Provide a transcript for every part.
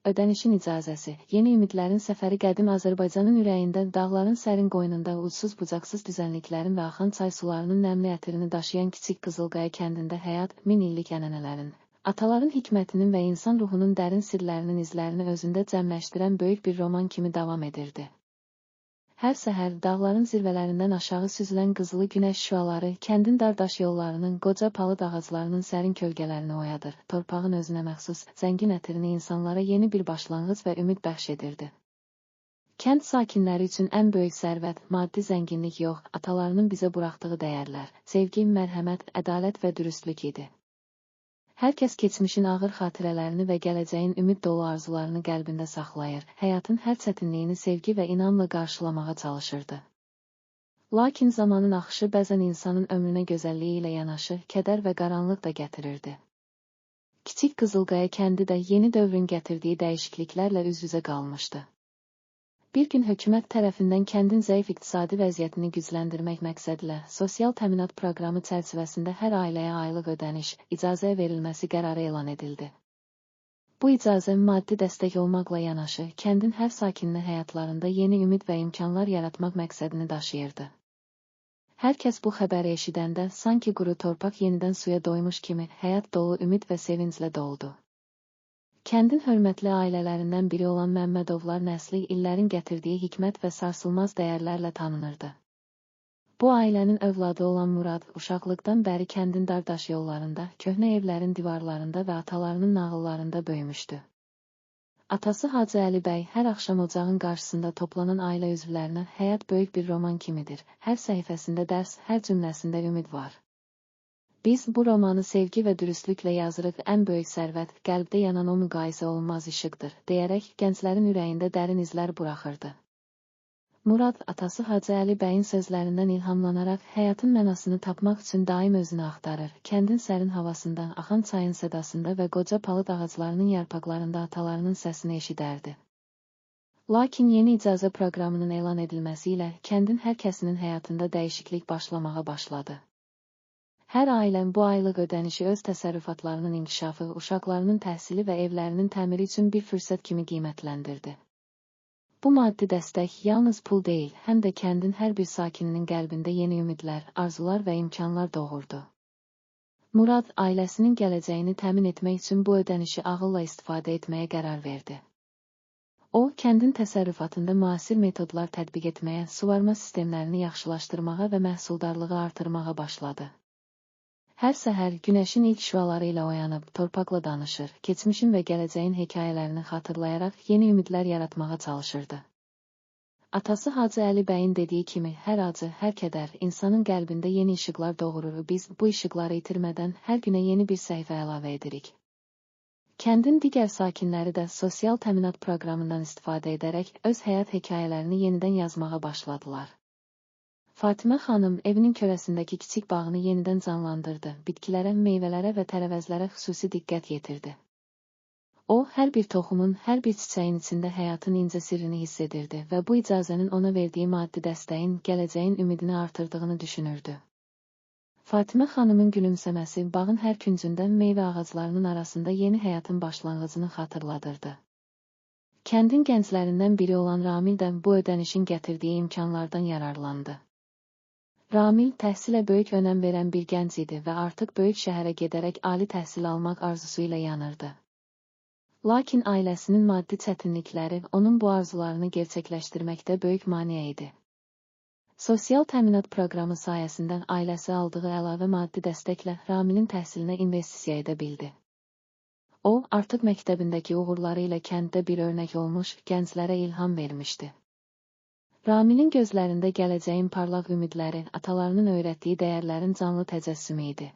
Ödənişin icazəsi, yeni ümidlərin səfəri. Qədim Azərbaycanın ürəyində, dağların sərin qoynunda, ucsuz-bucaqsız düzənliklərin və axan çay sularının nəmli ətirini daşıyan kiçik Qızılqaya kəndində həyat, min illik ənənələrin, ataların hikmətinin və insan ruhunun dərin sirlərinin izlərini özündə cəmləşdirən böyük bir roman kimi davam edirdi. Hər səhər dağların zirvələrindən aşağı süzülən qızılı günəş şüaları kəndin dar daş yollarının, qoca palıd ağaclarının sərin kölgələrini oyadır, torpağın özünə məxsus zəngin ətirini insanlara yeni bir başlanğıc və ümid bəxş edirdi. Kənd sakinləri üçün ən böyük sərvət, maddi zənginlik yox, atalarının bizə buraxdığı dəyərlər, sevgi, mərhəmət, ədalət və dürüstlük idi. Hər kəs keçmişin ağır xatirələrini və gələcəyin ümid dolu arzularını qəlbində saxlayır, həyatın hər çətinliyini sevgi və inamla qarşılamağa çalışırdı. Lakin zamanın axışı bəzən insanın ömrünə gözəlliyi ilə yanaşı, kədər və qaranlıq da gətirirdi. Kiçik Qızılqaya kəndi də yeni dövrün gətirdiyi dəyişikliklərlə üz-üzə qalmışdı. Bir gün hökumət tərəfindən kəndin zəif iqtisadi vəziyyətini gücləndirmək məqsədilə sosial təminat proqramı çərçivəsində hər ailəyə aylıq ödəniş, icazə verilməsi qərarı elan edildi. Bu icazə maddi dəstək olmaqla yanaşı, kəndin hər sakininə həyatlarında yeni ümid və imkanlar yaratmaq məqsədini daşıyırdı. Hər kəs bu xəbəri eşidəndə sanki quru torpaq yenidən suya doymuş kimi həyat dolu ümid və sevinclə doldu. Kəndin hörmətli ailələrindən biri olan Məmmədovlar nəsli illərin gətirdiyi hikmət və sarsılmaz dəyərlərlə tanınırdı. Bu ailənin övladı olan Murad uşaqlıqdan bəri kəndin dar daş yollarında, köhnə evlərin divarlarında və atalarının nağıllarında böyümüşdü. Atası Hacı Əli bəy hər axşam ocağın qarşısında toplanan ailə üzvlərinə həyat böyük bir roman kimidir, hər səhifəsində dərs, hər cümləsində ümid var. Biz bu romanı sevgi və dürüstlüklə yazırıq, ən böyük sərvət, qəlbdə yanan o müqayisə olunmaz işıqdır, deyərək gənclərin ürəyində dərin izlər buraxırdı. Murad, atası Hacı Əli bəyin sözlərindən ilhamlanaraq həyatın mənasını tapmaq üçün daim özünü axtarır, kəndin sərin havasında, axan çayın sədasında və qoca palıd ağaclarının yarpaqlarında atalarının səsini eşidərdi. Lakin yeni icazə proqramının elan edilməsi ilə kəndin hər kəsinin həyatında dəyişiklik başlamağa başladı. Hər ailə bu aylıq ödənişi öz təsərrüfatlarının inkişafı, uşaqlarının təhsili və evlərinin təmiri üçün bir fürsət kimi qiymətləndirdi. Bu maddi dəstək yalnız pul deyil, həm də kəndin hər bir sakininin qəlbində yeni ümidlər, arzular və imkanlar doğurdu. Murad, ailəsinin gələcəyini təmin etmək üçün bu ödənişi ağılla istifadə etməyə qərar verdi. O, kəndin təsərrüfatında müasir metodlar tətbiq etməyə, suvarma sistemlərini yaxşılaşdırmağa və məhsuldarlığı artırmağa başladı. Hər səhər günəşin ilk şüaları ilə oyanıb, torpaqla danışır, keçmişin və gələcəyin hekayələrini xatırlayaraq yeni ümidlər yaratmağa çalışırdı. Atası Hacı Əli bəyin dediyi kimi, hər acı, hər kədər insanın qəlbində yeni işıqlar doğurur. Biz bu işıqları itirmədən hər günə yeni bir səhifə əlavə edirik. Kəndin digər sakinləri də sosial təminat proqramından istifadə edərək öz həyat hekayələrini yenidən yazmağa başladılar. Fatimə xanım evinin körəsindəki kiçik bağını yenidən canlandırdı, bitkilərə, meyvələrə və tərəvəzlərə xüsusi diqqət yetirdi. O, hər bir toxumun, hər bir çiçəyin içində həyatın incə sirrini hiss edirdi və bu icazənin ona verdiyi maddi dəstəyin, gələcəyin ümidini artırdığını düşünürdü. Fatimə xanımın gülümsəməsi bağın hər küncündə meyvə ağaclarının arasında yeni həyatın başlanğıcını xatırladırdı. Kəndin gənclərindən biri olan Ramil də bu ödənişin gətirdiyi imkanlardan yararlandı. Ramil təhsilə böyük önəm verən bir gənc idi və artıq böyük şəhərə gedərək ali təhsil almaq arzusu ilə yanırdı. Lakin ailəsinin maddi çətinlikləri onun bu arzularını gerçəkləşdirməkdə böyük maneə idi. Sosial təminat proqramı sayəsində ailəsi aldığı əlavə maddi dəstəklə Ramilin təhsilinə investisiya edə bildi. O, artıq məktəbindəki uğurları ilə kənddə bir örnək olmuş, gənclərə ilham vermişdi. Ramilin gözlərində gələcəyin parlaq ümidləri, atalarının öyrətdiyi dəyərlərin canlı təcəssümü idi.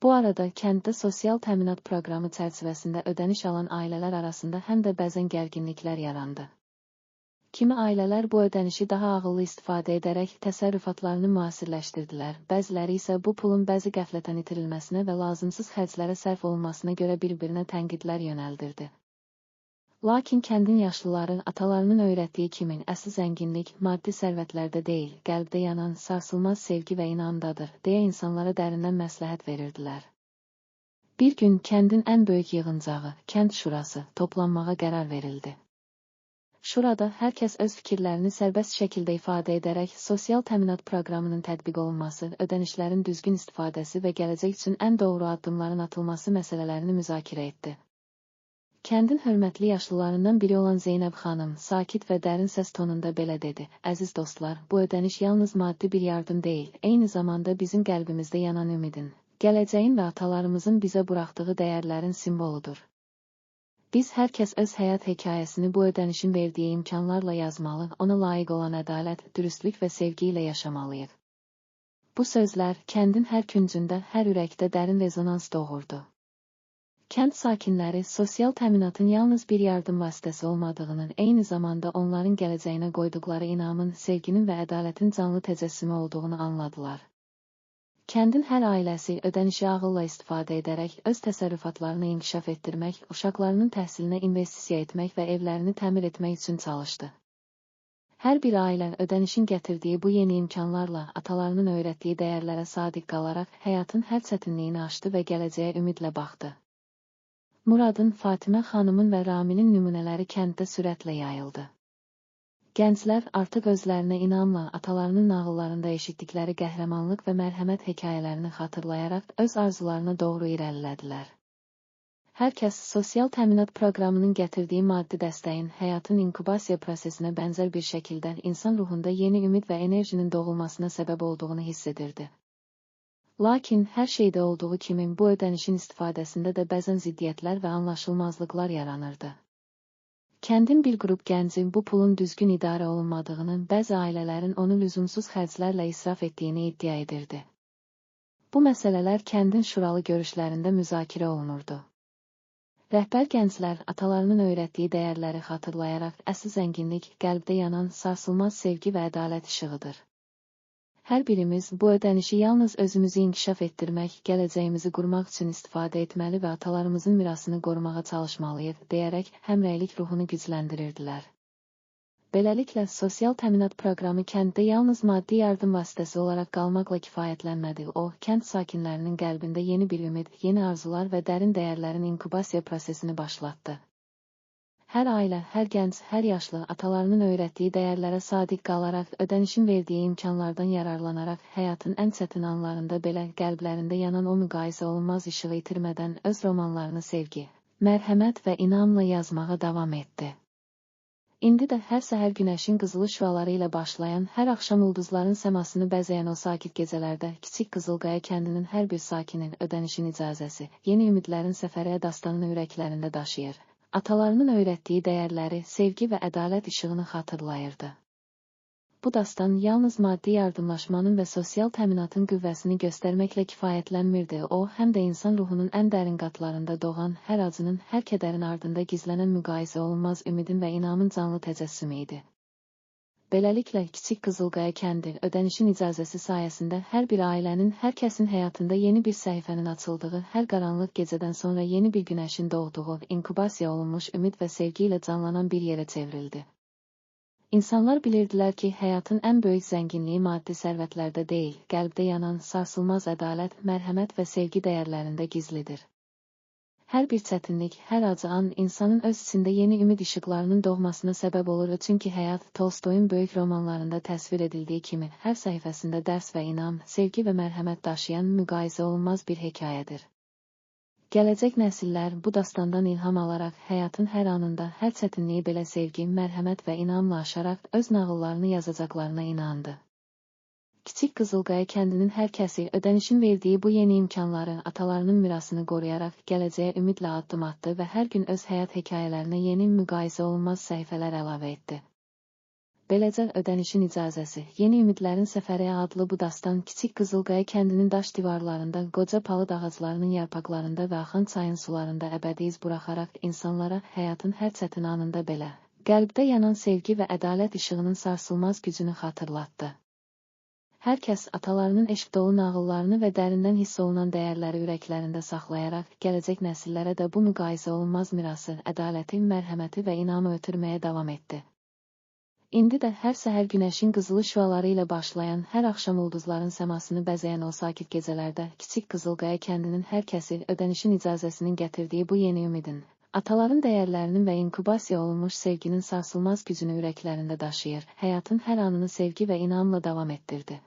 Bu arada kənddə sosial təminat proqramı çərçivəsində ödəniş alan ailələr arasında həm də bəzən gərginliklər yarandı. Kimi ailələr bu ödənişi daha ağıllı istifadə edərək təsərrüfatlarını müasirləşdirdilər, bəziləri isə bu pulun bəzi qəflətən itirilməsinə və lazımsız xərclərə sərf olunmasına görə bir-birinə tənqidlər yönəldirdi. Lakin kəndin yaşlıları atalarının öyrətdiyi kimi əsl zənginlik maddi sərvətlərdə deyil, qəlbdə yanan sarsılmaz sevgi və inamdadır, deyə insanlara dərindən məsləhət verirdilər. Bir gün kəndin ən böyük yığıncağı, kənd şurası, toplanmağa qərar verildi. Şurada hər kəs öz fikirlərini sərbəst şəkildə ifadə edərək sosial təminat proqramının tətbiq olunması, ödənişlərin düzgün istifadəsi və gələcək üçün ən doğru addımların atılması məsələlərini müzakirə etdi. Kəndin hörmətli yaşlılarından biri olan Zeynəb xanım sakit və dərin səs tonunda belə dedi: "Əziz dostlar, bu ödəniş yalnız maddi bir yardım deyil, eyni zamanda bizim qəlbimizdə yanan ümidin, gələcəyin və atalarımızın bizə buraxdığı dəyərlərin simvoludur. Biz hər kəs öz həyat hekayəsini bu ödənişin verdiyi imkanlarla yazmalı, ona layiq olan ədalət, dürüstlük və sevgi ilə yaşamalıyıq." Bu sözlər kəndin hər küncündə, hər ürəkdə dərin rezonans doğurdu. Kənd sakinləri sosial təminatın yalnız bir yardım vasitəsi olmadığını, eyni zamanda onların gələcəyinə qoyduqları inamın, sevginin və ədalətin canlı təcəssümü olduğunu anladılar. Kəndin hər ailəsi ödənişi ağılla istifadə edərək öz təsərrüfatlarını inkişaf etdirmək, uşaqlarının təhsilinə investisiya etmək və evlərini təmir etmək üçün çalışdı. Hər bir ailə ödənişin gətirdiyi bu yeni imkanlarla atalarının öyrətdiyi dəyərlərə sadiq qalaraq həyatın hər çətinliyini aşdı və gələcəyə ümidlə baxdı. Muradın, Fatimə xanımın və Raminin nümunələri kənddə sürətlə yayıldı. Gənclər artıq özlərinə inamla atalarının nağıllarında eşitdikləri qəhrəmanlıq və mərhəmət hekayələrini xatırlayaraq öz arzularına doğru irəlilədilər. Hər kəs sosial təminat proqramının gətirdiyi maddi dəstəyin həyatın inkubasiya prosesinə bənzər bir şəkildə insan ruhunda yeni ümid və enerjinin doğulmasına səbəb olduğunu hiss edirdi. Lakin hər şeydə olduğu kimi bu ödənişin istifadəsində də bəzən ziddiyyətlər və anlaşılmazlıqlar yaranırdı. Kəndin bir qrup gənci bu pulun düzgün idarə olunmadığını, bəzi ailələrin onu lüzumsuz xərclərlə israf etdiyini iddia edirdi. Bu məsələlər kəndin şuralı görüşlərində müzakirə olunurdu. Rəhbər gənclər atalarının öyrətdiyi dəyərləri xatırlayaraq əsl zənginlik, qəlbdə yanan sarsılmaz sevgi və ədalət işığıdır. Hər birimiz bu ödənişi yalnız özümüzü inkişaf etdirmək, gələcəyimizi qurmaq üçün istifadə etməli və atalarımızın mirasını qorumağa çalışmalıyıq, deyərək həmrəylik ruhunu gücləndirirdilər. Beləliklə, sosial təminat proqramı kənddə yalnız maddi yardım vasitəsi olaraq qalmaqla kifayətlənmədi. O, kənd sakinlərinin qəlbində yeni bir ümid, yeni arzular və dərin dəyərlərin inkubasiya prosesini başlatdı. Hər ailə, hər gənc, hər yaşlı atalarının öyrətdiyi dəyərlərə sadiq qalaraq, ödənişin verdiyi imkanlardan yararlanaraq həyatın ən çətin anlarında belə qəlblərində yanan o müqayisə olunmaz işığı itirmədən öz romanlarını sevgi, mərhəmət və inamla yazmağa davam etdi. İndi də hər səhər günəşin qızılı şüaları ilə başlayan, hər axşam ulduzların səmasını bəzəyən o sakit gecələrdə Kiçik Qızılqaya kəndinin hər bir sakinin ödənişin icazəsi, yeni ümidlərin səfəriyə dastanını ürəklərində daşıyır. Atalarının öyrətdiyi dəyərləri, sevgi və ədalət işığını xatırlayırdı. Bu dastan yalnız maddi yardımlaşmanın və sosial təminatın qüvvəsini göstərməklə kifayətlənmirdi. O, həm də insan ruhunun ən dərin qatlarında doğan, hər acının, hər kədərin ardında gizlənən müqayisə olunmaz ümidin və inamın canlı təcəssümü idi. Beləliklə, Kiçik Qızılqaya kəndi ödənişin icazəsi sayəsində hər bir ailənin, hər kəsin həyatında yeni bir səhifənin açıldığı, hər qaranlıq gecədən sonra yeni bir günəşin doğduğu, inkubasiya olunmuş ümid və sevgi ilə canlanan bir yerə çevrildi. İnsanlar bilirdilər ki, həyatın ən böyük zənginliyi maddi sərvətlərdə deyil, qəlbdə yanan sarsılmaz ədalət, mərhəmət və sevgi dəyərlərində gizlidir. Hər bir çətinlik, hər acı an insanın öz içində yeni ümid işıqlarının doğmasına səbəb olur, çünki həyat Tolstoyun böyük romanlarında təsvir edildiyi kimi hər səhifəsində dərs və inam, sevgi və mərhəmət daşıyan müqayisə olunmaz bir hekayədir. Gələcək nəsillər bu dastandan ilham alaraq həyatın hər anında, hər çətinliyi belə sevgi, mərhəmət və inamla aşaraq öz nağıllarını yazacaqlarına inandı. Kiçik Qızılqaya kəndinin hər kəsi ödənişin verdiyi bu yeni imkanları, atalarının mirasını qoruyaraq gələcəyə ümidlə addım atdı və hər gün öz həyat hekayələrinə yeni müqayisə olunmaz səhifələr əlavə etdi. Beləcə, ödənişin icazəsi, yeni ümidlərin səfəri adlı bu dastan Kiçik Qızılqaya kəndinin daş divarlarında, qoca palıd ağaclarının yarpaqlarında və axan çayın sularında əbədi iz buraxaraq insanlara həyatın hər çətin anında belə qəlbdə yanan sevgi və ədalət işığının sarsılmaz gücünü xatırlatdı. Hər kəs atalarının eşq dolu nağıllarını və dərindən hiss olunan dəyərləri ürəklərində saxlayaraq, gələcək nəsillərə də bu müqayisə olunmaz mirası, ədaləti, mərhəməti və inamı ötürməyə davam etdi. İndi də hər səhər günəşin qızılı şüaları ilə başlayan, hər axşam ulduzların səmasını bəzəyən o sakit gecələrdə Kiçik Qızılqaya kəndinin hər kəsi ödənişin icazəsinin gətirdiyi bu yeni ümidin, ataların dəyərlərinin və inkubasiya olunmuş sevginin sarsılmaz gücünü ürəklərində daşıyır, həyatın hər anını sevgi və inamla davam etdirdi.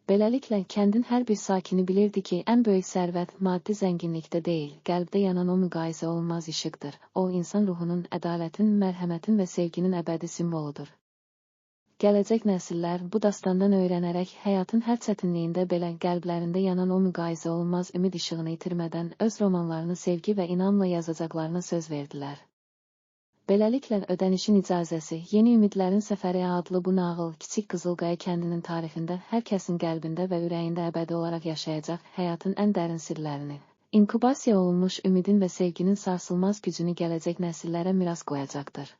Beləliklə, kəndin hər bir sakini bilirdi ki, ən böyük sərvət maddi zənginlikdə deyil, qəlbdə yanan o müqayisə olunmaz işıqdır. O, insan ruhunun, ədalətin, mərhəmətin və sevginin əbədi simvoludur. Gələcək nəsillər bu dastandan öyrənərək həyatın hər çətinliyində belə qəlblərində yanan o müqayisə olunmaz ümid işığını itirmədən öz romanlarını sevgi və inamla yazacaqlarına söz verdilər. Beləliklə, ödənişin icazəsi, Yeni Ümidlərin Səfəri adlı bu nağıl Kiçik Qızılqaya kəndinin tarixində hər kəsin qəlbində və ürəyində əbədi olaraq yaşayacaq həyatın ən dərin sirlərini, inkubasiya olunmuş ümidin və sevginin sarsılmaz gücünü gələcək nəsillərə miras qoyacaqdır.